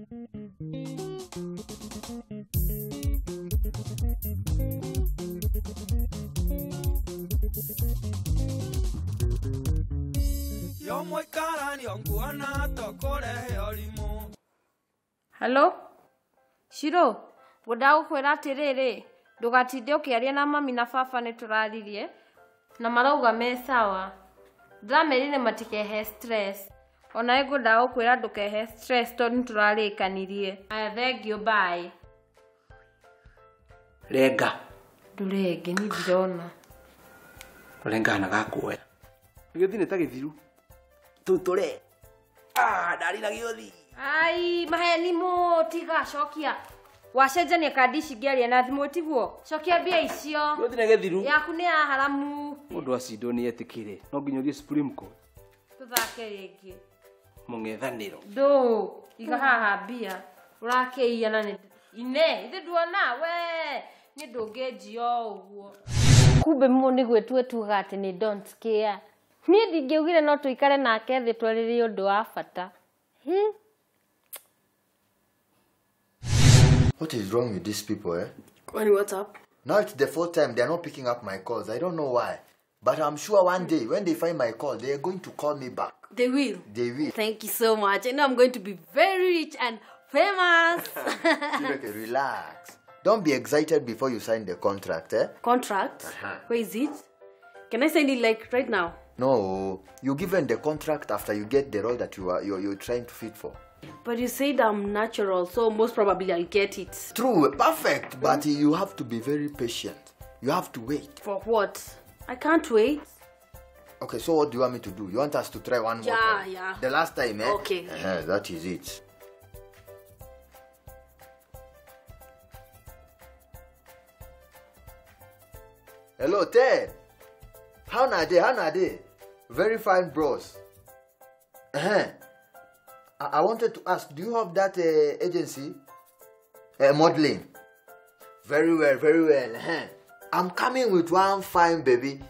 Hello? Shiro, ngwendaga gũkwĩra atĩrĩrĩ, ndũgatinde ũkĩaria na mami na baba nĩ tũraririe na marauga me sawa. Ndĩramerire matikehe stress. Onawe ngwendaga gũkwĩra ndũkehe stress tondũ nĩ tũrarĩkanirie. Aya, thengiũ, bye. Renga. Ndũrenge, niĩ ndirona. Renga na gakuoya. Gĩũthi nĩ ta gĩthiru. Tũtũre. Ah, ndari na gĩũthi. Ai, maheni mo, tiga, cokia. Wacenjania kandi ici ngĩaria na thimũ tiguo? Cokia mbia icio. Gĩũthi nĩ gĩthiru. Yaku nĩ ya haramu. Mũndũ acindwo nĩ etĩkĩre. No nginya ũthiĩ Supreme Court. Tũthake rĩngĩ. Mũng'ethanĩro. Ndũ, iga haha mbia. Ũrakĩiya na nĩ ine, ithe nduona we. Niĩ ndũngĩnjia o ũguo. Kumbe mũ nĩguo tuga atĩ nĩ don't care. Niĩ ndingĩaugire no tũikare nake thĩ twarĩrie ũndũ wa bata. What is wrong with these people, eh? Kwani, what's up? Now it's the fourth time they are not picking up my calls. I don't know why. But I'm sure one day, when they find my call, they are going to call me back. They will? They will. Thank you so much. I know I'm going to be very rich and famous. Okay, relax. Don't be excited before you sign the contract, eh? Contract? Uh-huh. Where is it? Can I sign it like right now? No, you given the contract after you get the role that you're trying to fit for. But you said I'm natural, so most probably I'll get it. True, perfect. But you have to be very patient. You have to wait. For what? I can't wait. Okay, so what do you want me to do? You want us to try one more time? Yeah. The last time, eh? Okay. That is it. Hello, Ted. How are they? How are they? Very fine, bros. I wanted to ask, do you have that agency? Modeling. Very well, very well. I'm coming with one fine baby.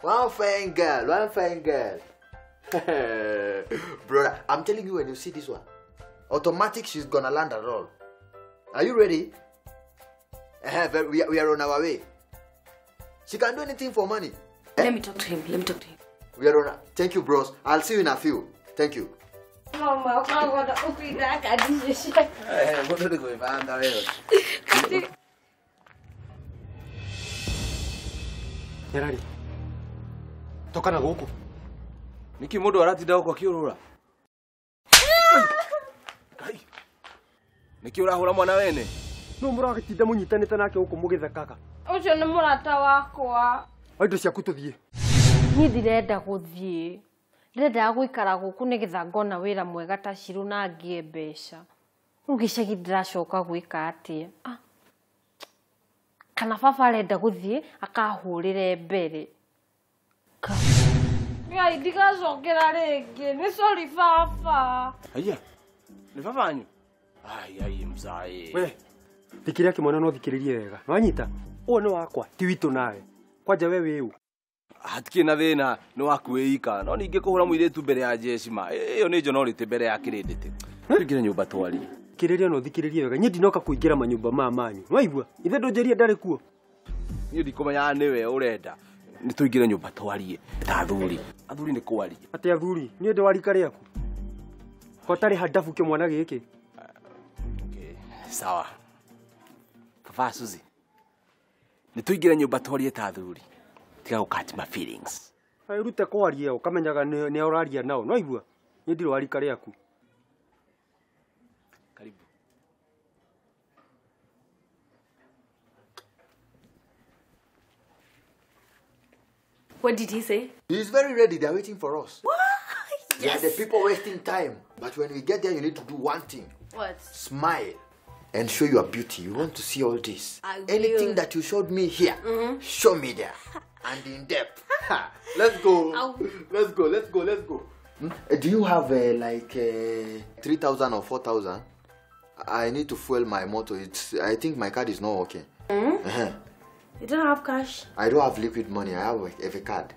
One fine girl, one fine girl. Brother, I'm telling you, when you see this one, automatic she's gonna land a role. Are you ready? We are on our way. She can do anything for money. Let me talk to him. Let me talk to him. We are on. Thank you, bros. I'll see you in a few. Thank you. Mama, Nyarari. Toka na gũkũ. Nĩkĩ mũndũ aratinda gũkũ akĩũrũra? Ngai. Nĩkĩ ũrahũra mwana wene? No mũragĩtinda mũnyitanĩte nake gũkũ mũgĩthekaga. Ũcio nĩ mũrata wakwa. Indo ciaku tũthiĩ. Niĩ ndirenda gũthiĩ. Ndĩrendaga gũikara gũkũ nĩgetha ngona wĩra mwega ta Shiro na ngĩe mbeca. Rĩu gĩcagi ndĩracoka gwĩka atĩa? Kana baba arenda gũthiĩ akahũrĩre mbere. Ngai, ndigacokera rĩngĩ. Nĩ sorry baba. Haiya, nĩ baba wanyu? Ai, ai, mzae. We, thikĩrĩria kĩmwana no thikĩrĩrie wega. Nĩwanyita? Ũyũ nĩ wakwa, ti witũ nawe. Kwanja we wĩ ũ? Hatikĩ na thĩna nĩ waku wĩika. No ningĩ kũhũra mũirĩtu mbere ya jeshi ma. Ĩyo nĩ njonorĩte mbere ya kĩrĩndĩ tĩ. Tũingĩre nyũmba twarie. Thikĩrĩria no thikĩrĩrie wega. Niĩ ndinoka kũingĩra manyũmba maya manyu. Nĩwaigua? Ithe ndũnjĩrire ndarĩ kuo. Niĩ ndikũmenyaga nĩwe ũrenda. Nĩ tũingĩre nyũmba twarie ta athuri. Athuri nĩ kwaria. Atĩ athuri, niĩ ndĩ wa rika rĩaku. Ko tarĩ handabu kĩmwana gĩkĩ. Okay, sawa. Baba Suzy. Nĩ tũingĩre nyũmba twarie ta athuri. Tiga gũkati my feelings. Wĩrute kwaria ũkamenyaga nĩ ũraria nao. Nĩwaigua? Niĩ ndirĩ wa rika rĩaku. Karibu. What did he say? He's very ready. They're waiting for us. What? Yes. Yeah, the people wasting time. But when we get there, you need to do one thing. What? Smile and show your beauty. You want to see all this. I will. Anything that you showed me here, show me there. And in depth. Let's go. Let's go. Let's go. Let's go. Do you have like 3,000 or 4,000? I need to fuel my motor. I think my card is not working. You don't have cash? I don't have liquid money. I have a card.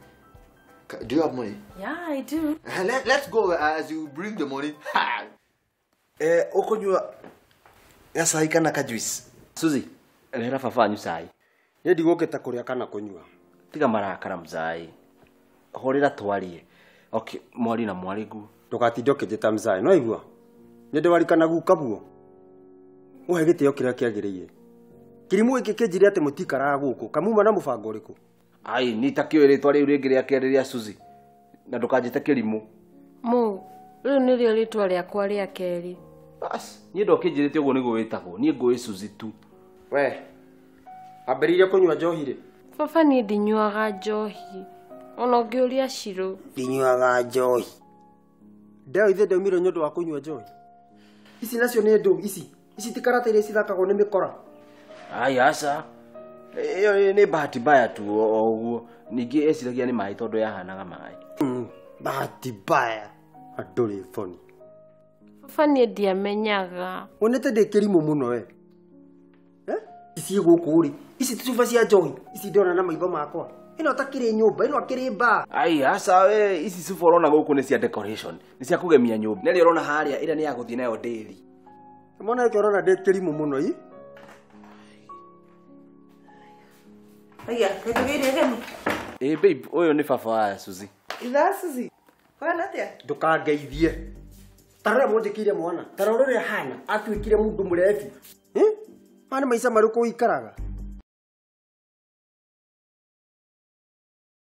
Do you have money? Yeah, I do. Let's go as you bring the money. Ũkũnyua gacai kana ka juice? Suzy, rehera baba wanyu cai. Niĩ ndigũkĩte kũrĩa kana kũnyua. Tiga marakara mzai. Horera twarie. Okay, mwari na mwarĩ nguo. Ndũgatinde ũkĩnjĩta mzai, no igua? Nĩ ndĩwarikana guka buo. Ũhe gĩtĩo kĩrĩa kĩagĩrĩire. Kĩrimũ gĩkĩ kĩnjĩre atĩ mũtikaraga gũkũ, kamuma na mũbango ũrĩkũ? Ai, ni takĩũĩ rĩtwa rĩu rĩngĩ rĩa kerĩ rĩa Suzy. Na ndũkanjĩte kĩrimũ. Mũ, rĩu nĩrĩo rĩtwa rĩakwa rĩa kerĩ. Bas, niĩ ndokĩnjĩrĩte ũguo nĩguo wĩtagwo. Niĩ ngũĩ Suzy tu. We, ambĩrĩirie kũnyua njohi rĩ? Baba niĩ ndinyuaga njohi. Ona ũngĩũria Shiro. Ndinyuaga njohi. Ndeo ithe ndaumire nĩ ũndũ wa kũnyua njohi. Ici nacio nĩ ndũ ici. Ici ti karata iria cithakagwo nĩ mĩkora. Ai aca. Ĩyo nĩ bahati mbaya tu o ũguo. Ningĩ eciragia nĩ maĩ tondũ yahanaga maĩ. Bahati mbaya. Andũ rĩ thoni. Baba niĩ ndiamenyaga. Wonete ndĩ kĩrimũ mũno we. Ici gũkũ rĩ, ici ti cuba cia njohi, ici ndona na maitho makwa. Ĩno ta kĩrĩ nyũmba, ĩno akĩrĩ bar. Ai aca we, ici cuba ũrona gũkũ nĩ cia decoration, nĩ cia kũgemia nyũmba. Nĩ ũrona harĩa ĩrĩa nĩ ya gũthiĩ nayo daily. Mwana wake ũrona ndĩ kĩrimũ mũno i. Aya, kaitũgĩire ageni. Ĩ babe, ũyũ nĩ baba wa Suzy. Itha Suzy. Kwana atĩa? Ndũkangeithie. Ta rora mũnjĩkĩire mwana, ta rora ũrĩa ahana, atuĩkire mũndũ mũrebi. Maya nĩ maica marĩkũ ũikaraga?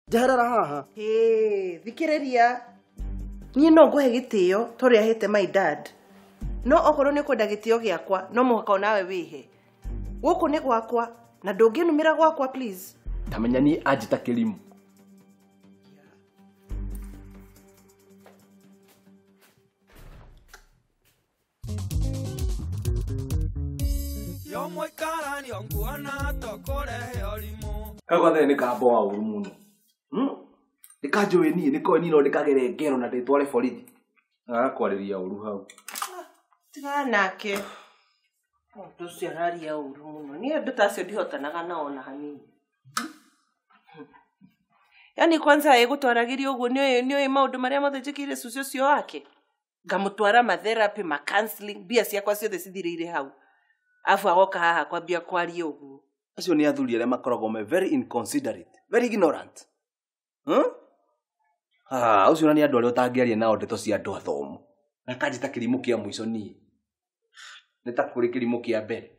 Njeherera haha. Hĩ, thikĩrĩria. Niĩ no ngũhe gĩtĩo ta ũrĩa hete my dad. No okorwo nĩ ũkwenda gĩtĩo gĩakwa, no mũhaka onawe wĩhe. Gũkũ nĩ gwakwa na ndũngĩnumĩra gwakwa please. Ta menya niĩ anjĩta kĩrimũ. Hau gathere nĩ kambo wa ũru mũno. Nĩ kanjũĩ niĩ, nĩ koĩ niĩ no ndĩkagere ngero na ndĩtware borithi. Agakwarĩria ũru hau. Tigana nake. Mũndũ ũcio araria ũru mũno. Niĩ andũ ta acio ndihotanaga nao ona hanini. Yaani kwanza ĩgũtwaragĩria ũguo nĩũĩ maũndũ marĩa mothe njĩkĩire cucu ũcio wake. Ngamũtwara ma therapy, ma counseling, mbia ciakwa ciothe cithirĩire hau. Afu agoka haha kwambia kwaria ũguo. Acio nĩ athuri arĩa makoragwo me very inconsiderate, very ignorant. Ũcio nĩ andũ arĩa ũtangĩaria nao ndeto cia andũ athomu. Na kanjĩta kĩrimũ kĩa mũico niĩ. Nĩ ta kũrĩ kĩrimũ kĩa mbere.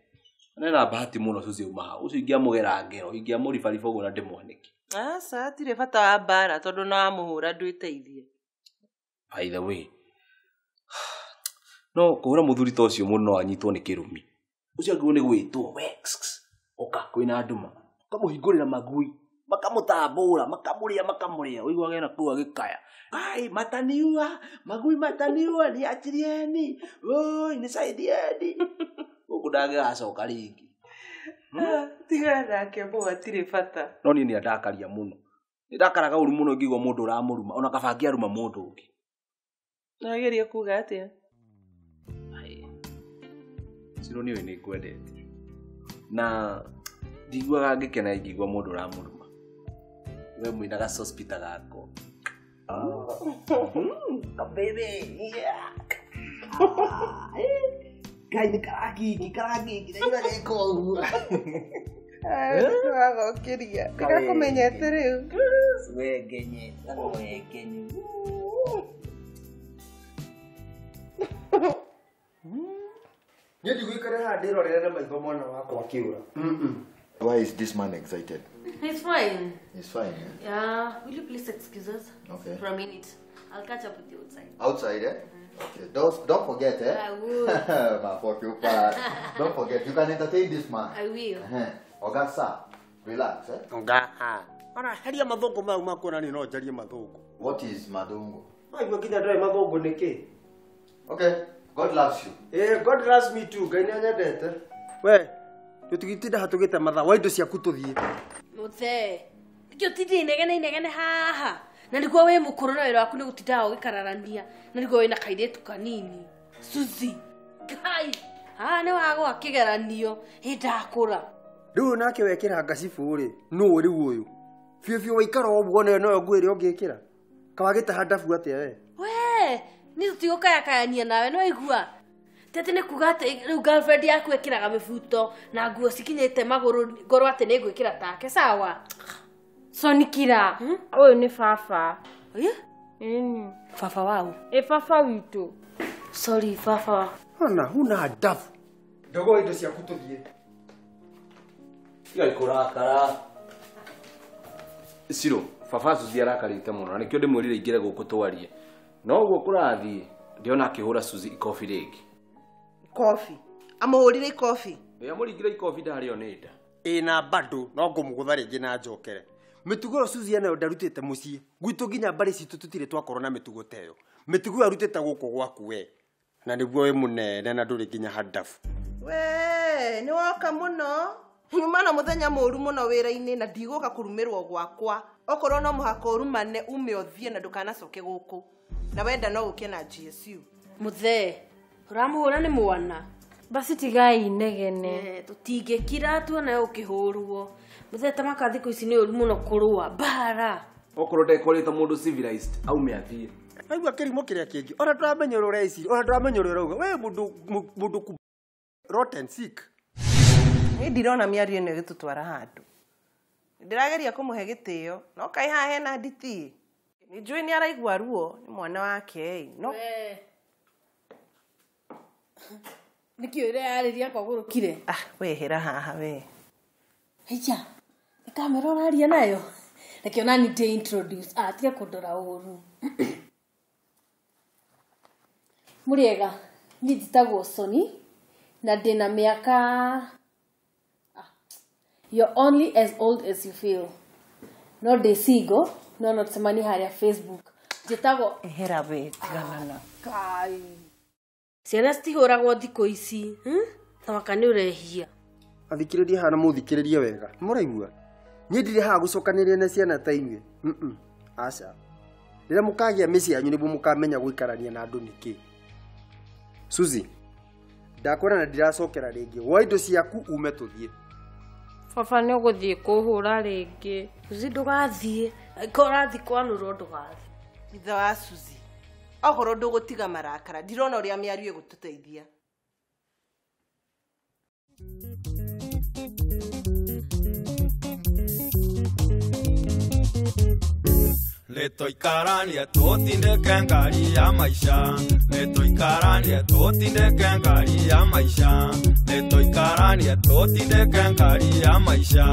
Na na bahati mũno Suzy auma hau. Ũcio ingĩamũgera ngero, ingĩamũribariba ũguo na ndĩmwanĩke. Aca, hatirĩ bata wa mbara tondũ no wamũhũra ndwĩteithie. By the way, no kũhũra mũthuri ta ũcio mũno no anyitwo nĩ kĩrumi. Ũcio agĩrĩirwo nĩ gwĩtwo wex. Oka kwĩna nduma. Ũkamũhingũrĩra magui, makamũtambũra, makamũrĩa, makamũrĩa. Ũiguage na kũu agĩkaya. Ai, mataniua, magui mataniua, niachirieni. Oi, nisaidieni. Gũkũ ndangĩgacoka rĩngĩ. Tigana nake mũno, hatirĩ bata. No niĩ nĩ andakaria mũno. Nĩ ndakaraga ũru mũno ingĩigua mũndũ ũramũruma, ona kaba angĩaruma mũndũ ũngĩ. Ũrageria kuga atĩa? Ciro nĩũĩ nĩ ngwendete. Na ndiguaga ngĩkena ingĩigua mũndũ ũramũruma. We mwĩna ga sospita gakwa. Baby, yeah. Ngai nĩ karangingi, karangingi, ndaigua geka ũguo. Nĩwagokĩria. Ndĩgakũmenyete rĩu. We ngenye, we ngenye. Niĩ ndigũikara haha ndĩrorere na maitho mwana wakwa akĩũra. Why is this man excited? He's fine. He's fine, yeah? Yeah. Will you please excuse us? Okay. For a minute. I'll catch up with you outside. Outside, eh? Okay. Don't forget, eh? I will. My fuck you, part. Don't forget. You can entertain this man. I will. Oga, sir. Relax, eh? Oga. Ara, heria mathongo mau makuona ni no njarie mathongo. What is madongo? Maigua nginya ndoĩ mathongo nĩ kĩ? Okay. God loves you. Eh, God loves me too. Ngai nĩanyendete. We, tũtigĩtinda hatũgĩte mathaa. Wa indo ciaku tũthiĩ. Mũthee, nĩkĩo ũtindire inegene inegene haha. Na nĩguo wĩ mũkũrũ na wĩra waku nĩ gũtindaga ũgĩkararania. Na nĩguo wĩna kairĩtu kanini. Suzy, Ngai, haha nĩ wagwa kĩgeranio. Ĩ ndakũra. Rĩu nake wekĩra ngacibũ rĩ, nũũ rĩu ũyũ? Biũ biũ waikara ũguo nayo noyo nguo ĩrĩa ũngĩkĩra. Kawagĩte handabu atĩa we? We, niĩ tũtigũkayakayania nawe nĩ waigua. Tete nĩ kuga atĩ rĩu girlfriend yaku ĩkĩraga mĩbuto na nguo cikinyĩte magũrũ ngorwo atĩ nĩ ngwĩkĩra take sawa. Sonikira ũyũ nĩ baba. Ĩni. Baba wau? Ĩ baba witũ. Sorry baba. Ona huna adabu. Ndogo indo ciaku tũthiĩ. Tiga kũrakara. Ciro, baba Suzy arakarĩte mũno na nĩkĩo ndĩmwĩrire ingĩre gũkũ twarie. No ũguo kũrathiĩ ndĩona akĩhũra Suzy ikobi rĩngĩ. Ikobi? Amũhũrire ikobi? Ĩ amũringire ikobi ndarĩo nĩ nda. Ĩ na bado no ngũmũgũtha rĩngĩ na njokere. Mĩtugo ĩyo Suzy anayo ndarutĩte mũciĩ. Gwitũ nginya mbarĩ citũ tũtirĩ twakorwo na mĩtugo ta ĩyo. Mĩtugo ĩyo arutĩte gũkũ gwaku we. Na nĩguo wĩ mũnene na ndũrĩ nginya handabu. We, nĩ woka mũno. Nyuma na mũthenya mũru mũno wĩra-inĩ na ndigũka kũrumĩrwo gwakwa. Okorwo no mũhaka ũrumane ume ũthiĩ na ndũkanacoke gũkũ. Na wenda no ũke na GSU. Mũthee, ũramũhũra nĩ mwana. Basi tigai inegene. Tũtingĩkira tuona ũkĩhũrwo. Mũthee ta maka thikũ ici nĩ ũru mũno kũrũa mbara. Okorwo ndekorĩte mũndũ civilized aume athiĩ. Aigua kĩrimũ kĩrĩa kĩngĩ. Ona ndũramenya ũrĩa ũreciria, ona ndũramenya ũrĩa ũrauga. We mũndũ ku rotten sick. Niĩ ndirona mĩario ĩno ĩgĩtũtwara handũ. Ndĩrageria kũmũhe gĩtĩo, no kaĩ haha hena nditi. Nĩ njũĩ nĩ araigua ruo nĩ mwana wake ĩ. No nĩkĩ ũreyarĩria kwagũrũkire? Ah, wehera haha we. Haiya, nĩ kamera ũraria nayo? Reke ona ni ndĩ introduce. Ah, tiga kũndora ũru. Mũrĩega, niĩ njĩtagwo Soni na ndĩna mĩaka. You're only as old as you feel. No ndĩ single, no no tũcemanie harĩa Facebook. Njĩtagwo Ehera we, tigana na. Kai. Ciana citihũragwo thikũ ici, Thamaka nĩ ũrehia. Athikĩrĩria haha na mũthikĩrĩrie wega. Mũraigua? Niĩ ndirĩ haha gũcokanĩrĩria na ciana ta inyuĩ. Aca. Rĩrĩa mũkagĩa mĩciĩ yanyu nĩguo mũkamenya gũikarania na andũ nĩkĩ. Suzy, ndakwĩra na ndiracokera rĩngĩ. Woa indo ciaku ume tũthiĩ. Baba nĩ ũgũthiĩ kũhũra rĩngĩ. Suzy ndũgathiĩ. Angĩkorwo ũrathiĩ kwanũrwo ndũgathiĩ. Ithe wa Suzy, okorwo ndũgũtiga marakara, ndirona ũrĩa mĩario ĩgũtũteithia. Nĩtũikaranie tũtindĩke ngari ya maica. Nĩtũikaranie tũtindĩke ngari ya maica. Nĩtũikaranie tũtindĩke ngari ya maica.